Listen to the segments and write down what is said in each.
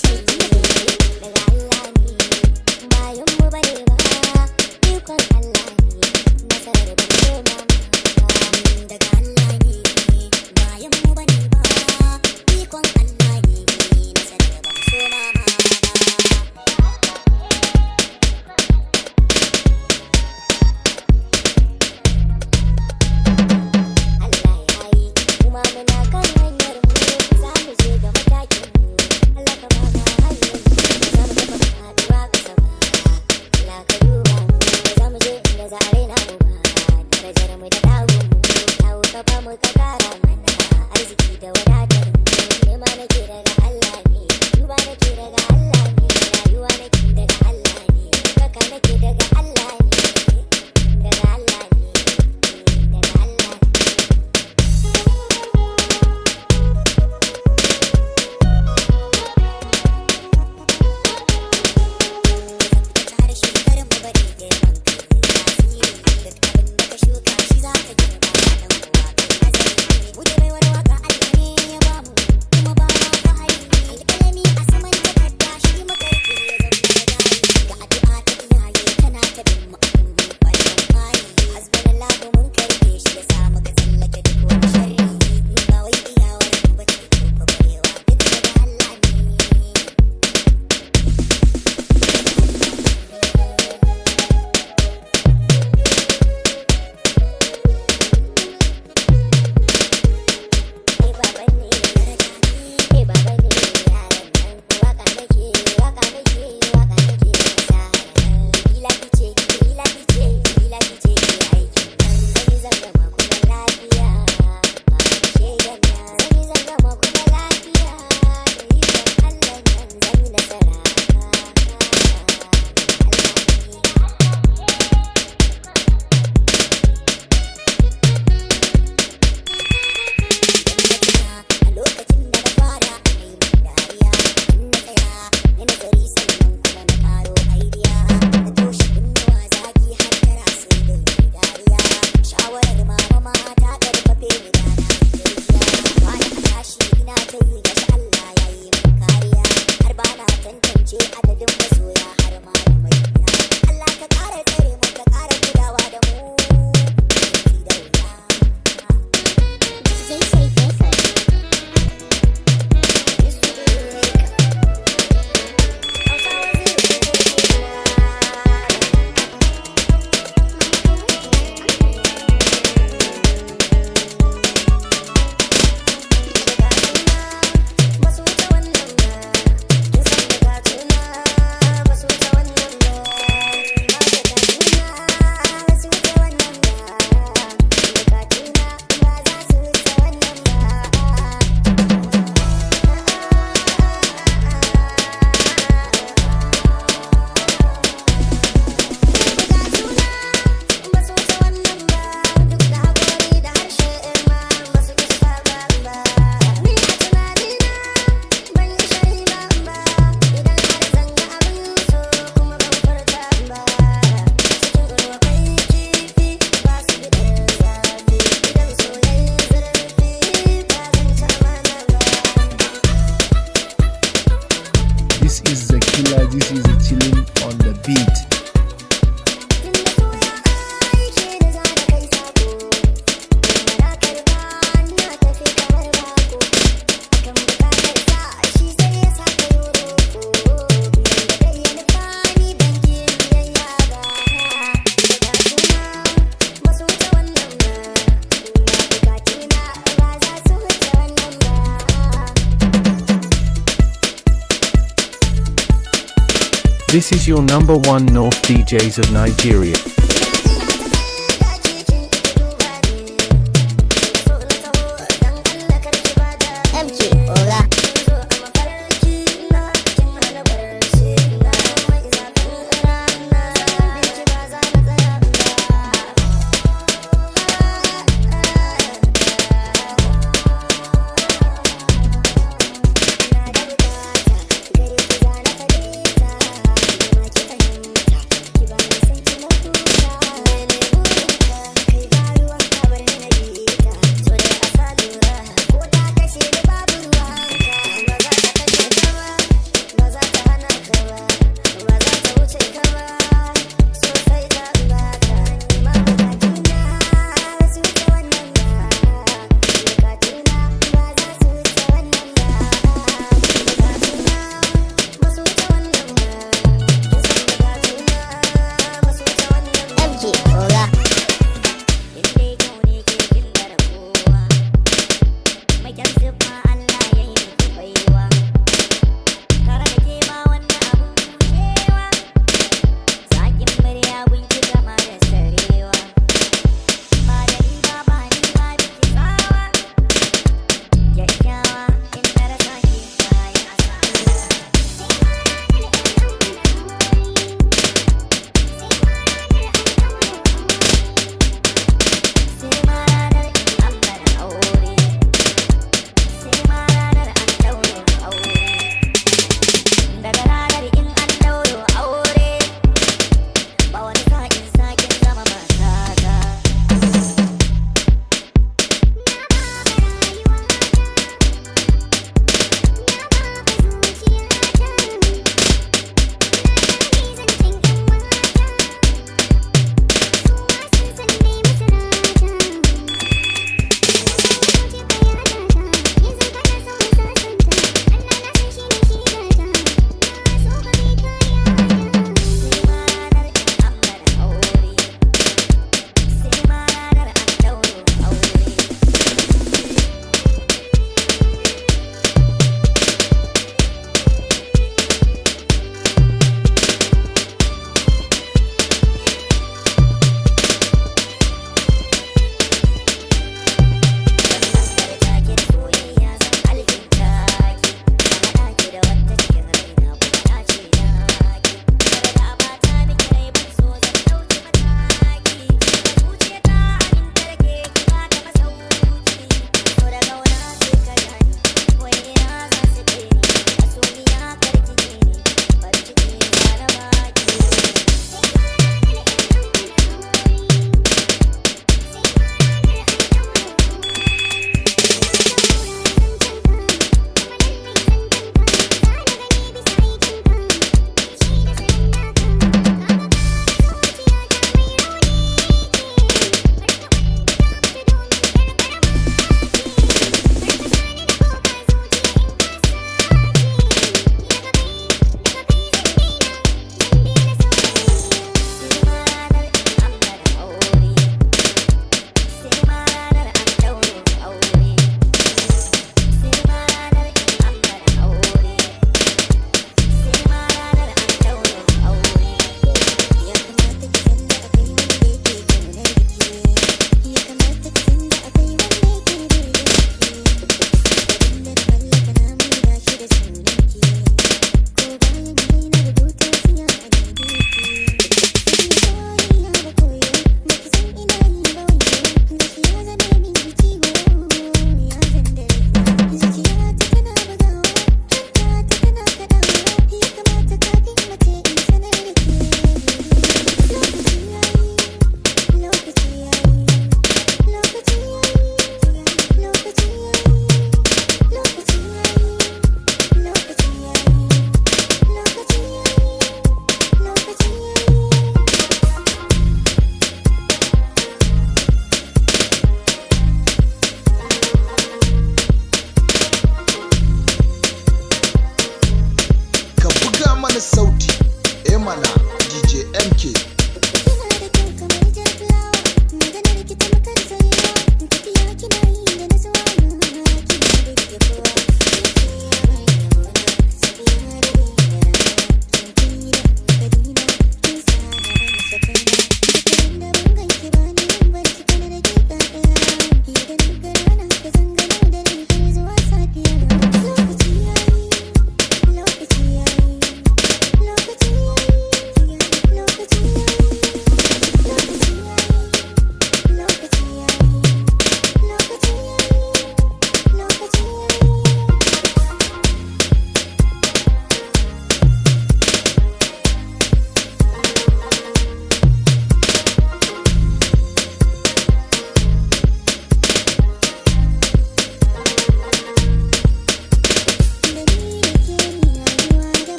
Daga Allah ne, bayan mu bane ba, ikon Allah ne, nasarar ba mu noma ba. Daga Allah ne, bayan mu bane ba, ikon Allah ne, nasarar ba mu soma ba. Allah ya yi, kuma muna kan hanyar mu, za mu je ga matakin mu. Allah ka ba mu hanyar mu, za mu taɓa faɗuwa ƙasa ba. Allah ka duba mu, za mu je inda za a raina mu ba. Darajar mu ta dawo mu, dawo ka ba mu ka kara mana. Arziki da wadatar mu, nema nake daga Allah ne, duba nake daga Allah ne, rayuwa nake daga Allah ne, kaka nake daga Allah ne, daga Allah ne, daga Allah ne. Tsaftace harshe kar mu bari girman kai yayi tasiri. Duk abin da ka shuka shi za ka girba, dan uwa kai nazari. Mu dai baiwar waka Allah ne ya bamu, kuma ba ma fahari. Alƙalami a saman takarda shi muka rike ya zama jari. Ga addu'a ta iyaye tana ta bin mu abin farkon fari. Hasbunallahu mun karɓe shi ya sa muka tsallake duk wani sharri. Ba wai iyawar mu bace ko kwarewa, duk daga Allah ne. Hey baba ne, hey baba ne, yaran nan waka nake, waka nake, waka nake sa ila kice, ila kice, ila kice ke aikin nan. Zan yi zangama kuma lafiya, ba shaidan nan. Zan yi zangama kuma lafiya, da ikon Allah nan zan yi nasara. Allah ne. A lokacin da na fara na yi min dariya, in na tsaya na nazari sannan kuma na karo idea, na toshe kunnuwa zaki hattara sai da yi dariya. Shawarar mama ma ta karfafe ni da na kirjiya. Kwana a tashi ina ta yi, gashi Allah ya yi min kariya, har ba na tantance adadin masoya har ma da mabiya. Allah ka kara tsare mu, ka kara kulawa da mu da wuya. DJ Shade Records. This is the killer. This is the chilling on the beat. Tunda so ya aike ni za na kai sako, kuma na karba na tafi kamar bako. Kan bukatar sa shi sai ya saka roko, da dai ya nufa ni ban ki biyayya ba. Bukatuna ba su wuce wannan ba, bukatuna ba za su wuce wannan ba. This is your number one North DJs of Nigeria. MK Oga. Thank you.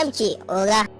MK Oga.